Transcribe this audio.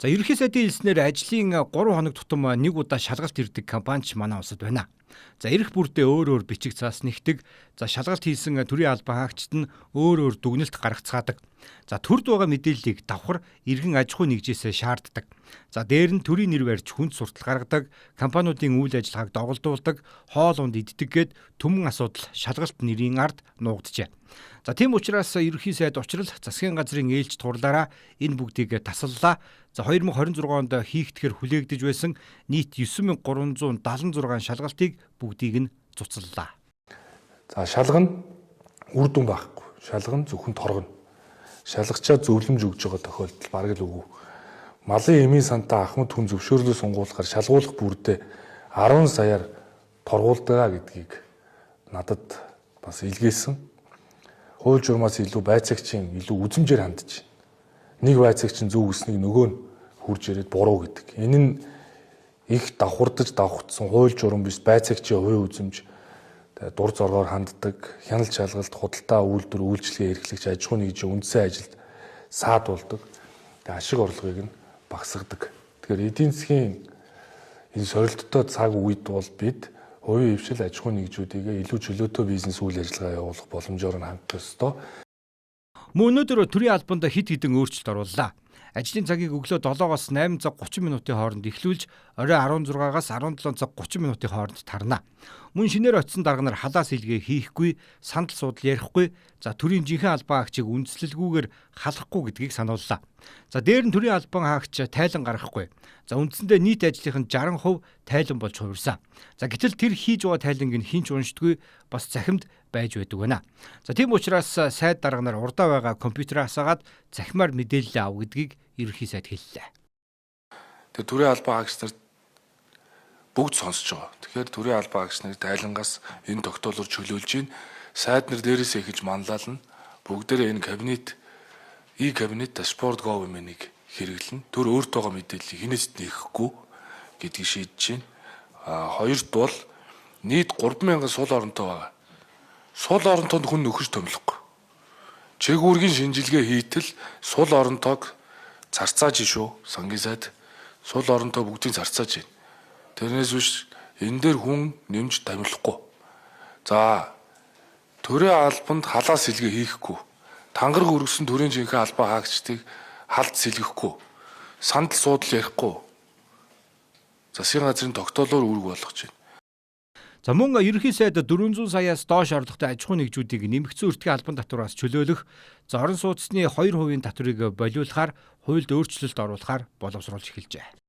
За ерөнхий сайдын хэлснээр ажлын 3 хоног тутам нэг удаа шалгалт ирдэг компани ч манай улсад байна. За эрх бүрдээ өөр өөр бичиг цаас нэгдэг. За шалгалт хийсэн төрийн албан хаагчид нь өөр өөр дүгнэлт гаргацгаадаг. За төрд байгаа мэдээллийг давхар иргэн аж ахуй нэгжээсээ шаарддаг. За дээр нь төрийн нэр барьж хүнд суртал гаргадаг, компаниудын үйл ажиллагааг доголдуулдаг, хоол унд иддэг гээд түмэн асуудал шалгалт нэрийн ард нуугджээ. За тийм учраас ерөнхий сайд учрал засгийн газрын ээлж турлаараа энэ бүгдийг тасаллаа. За 2026 онд хийгдэхэр хүлээгдэж байсан нийт 9376 шалгалтыг бүгдийг нь цуцаллаа. За шалгана үр дүн байхгүй. Шалгана зөвхөн торгоно. Шалгачаа зөвлөмж өгж байгаа тохиолдол бараг л үгүй. Малын эмийн сантаа ахмад хүн зөвшөөрлөө сунгуулахаар шалгуулах бүрдээ 10 саяар торгуулдаг гэдгийг надад бас илгээсэн. Хууль журмаас илүү байцаагчийн илүү үзмжээр хандж байна. Нэг байцаагч нь зөв үснийг нөгөө нь хурж ирээд буруу гэдэг. Энэ нь их давхардаж давхцсан хууль журам биш, байцаагчийн хувийн үзмж, дур зоргоор ханддаг, хяналт шалгалт, худалдаа үйлдвэр, үйлчилгээ эрхлэгч, аж ахуйн нэгжийн үндсэн ажилд саад болдог. Тэгээ ашиг орлогыг нь багасгадаг. Тэгэхээр эдийн засгийн энэ сорилттой цаг үед бол бид хувийн хвшил аж ахуйн нэгжүүдийг илүү чөлөөтэй бизнес үйл ажиллагаа явуулах боломжоор нь хангах ёстой. Мөн өнөөдөр төрийн албанд хэд хэдэн өөрчлөлт орууллаа. Ажлын цагийг өглөө 7-оос 8 цаг 30 минутын хооронд эхлүүлж орой 16-аас 17 цаг 30 минутын хооронд тарна. Мөн шинээр очисон дарга нар халаас илгээ хийхгүй, сандал суудал ярихгүй, за төрийн жинхэнэ албан хаагчийг үндслэлгүйгээр халахгүй гэдгийг санууллаа. За дээр нь төрийн албан хаагч тайлан гаргахгүй. За үндсэндээ нийт ажлынх нь 60% тайлан болж хувирсан. За гэтэл тэр хийж байгаа тайланг нь хэн ч уншдаггүй, бас цахимд байж байдаг байна. За тийм учраас сайд дарга нар урдаа байгаа компьютераа асаагаад захимаар мэдээлэл ав гэдгийг ерөнхий сайд хэллээ. Тэгээ төрийн албан хаагч нар бүгд сонсож байгаа. Тэгэхээр төрийн албан хаагч нарыг тайлангаас энэ тогтоолоор чөлөөлж гин. Сайд нар дээрээс эхэлж манлайлна. Бүгдээрээ энэ кабинет e-кабинет dashboard gov-ыг хэрэглэнэ. Төр өөртөөгөө мэдээллийг хинээс нээхгүй гэдгийг шийдэж байна. А хоёрт бол нийт 3000 сул оронтой байгаа. Сул оронтонд хүн нөхөж томилохгүй. Чэгүүргийн шинжилгээ хийтэл сул оронтойг зарцааж шүү. Сангийн сайд сул оронтой бүгдийг зарцааж байна. Тэрнээс биш энэ дээр хүн нэмж томилохгүй. За төрийн албанд халаас сэлгээ хийхгүй. Тангараг өргөсөн төрийн жинхэнэ албан хаагчдыг халд сэлгэхгүй. Сандал суудал ярихгүй. Засгийн газрын тогтоолоор үүрэг болгож байна. За мөн ерөнхий сайд 400 саяас доош орлоготой аж ахуйн нэгжүүдийг нэмэгдсэн өртгийн албан татвараас чөлөөлөх, за орон сууцны 2% татварыг болиулахаар хуульд өөрчлөлт оруулахаар боловсруулж эхэлжээ.